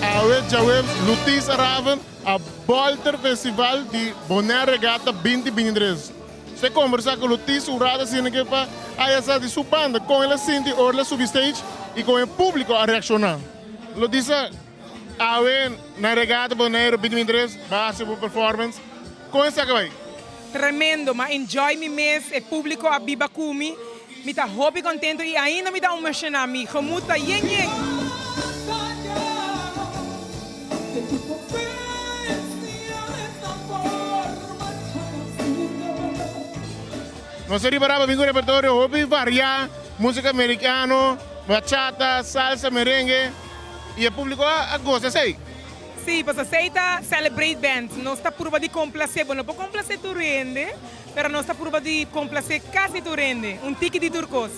Awe djaweps Lutisa Raven a bolter festival di Bonaire Regatta 2023. Se kombersá ku Lutisa un rato asina ke pa haya sa di su banda kon el a sinti ora el a subi stage i kon e públiko a reakshoná. Lutisa, awe na Regatta Bonaire 2023 bo a hasi bo performance, kon esaki a bai? Tremendo, m'a enjoy mi mes, e publico a biba cu mi, mi ta hopi contento y ainda mi ta emociona, mi gemoed ta yen yen. Nos a riba raba bin cu repertorio hopi varia, musica americano, bachata, salsa, merengue y e publico a goza esey. Sí, pasobra esei ta Celebrate Band. Nos ta purba di complacé, bo no por complacé tur hende, pero nos ta purba di complacé casi tur hende, un tiki di tur cos.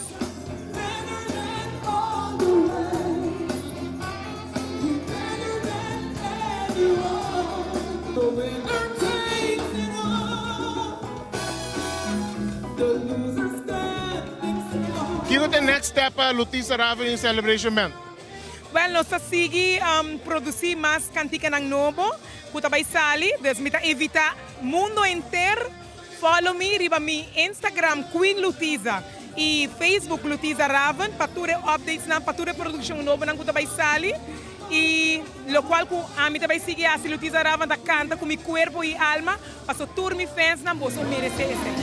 Kiko ta e next step pa Lutisa Raven y Celebration Band? Wel, nos ta sigui produci mas canticanan nobo cu ta bay sali, dus mi ta invita mundo henter follow mi riba mi Instagram Queen Lutiza y Facebook Lutiza Raven pa tur e updatesnan, pa tur e produccion nobonan cu ta bay sali y locual cu ami ta bay sigui haci Lutiza Raven ta canta cu mi cuerpo y alma paso tur mi fansnan boso merece esey.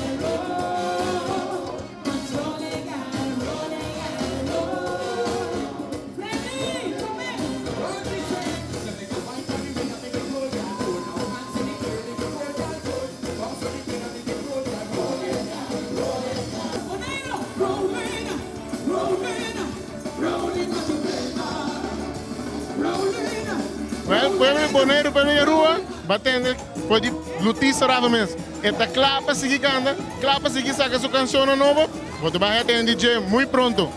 Well, pueblo di Boneiru, pueblo di Aruba, ba tende for di Lutisa Rava mes. E ta kla pa sigui kanta, kla pa sigui saka su kanshonnan nobo. Bo ta bai atende dje muy pronto.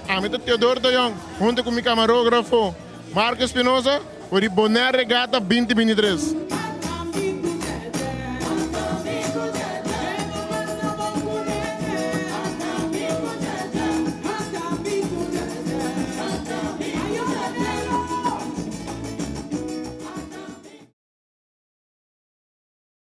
Ami ta Teodoro de Jong, hunto ku mi kamarógrafo Marco Espinosa, for di Bonaire Regatta 2023.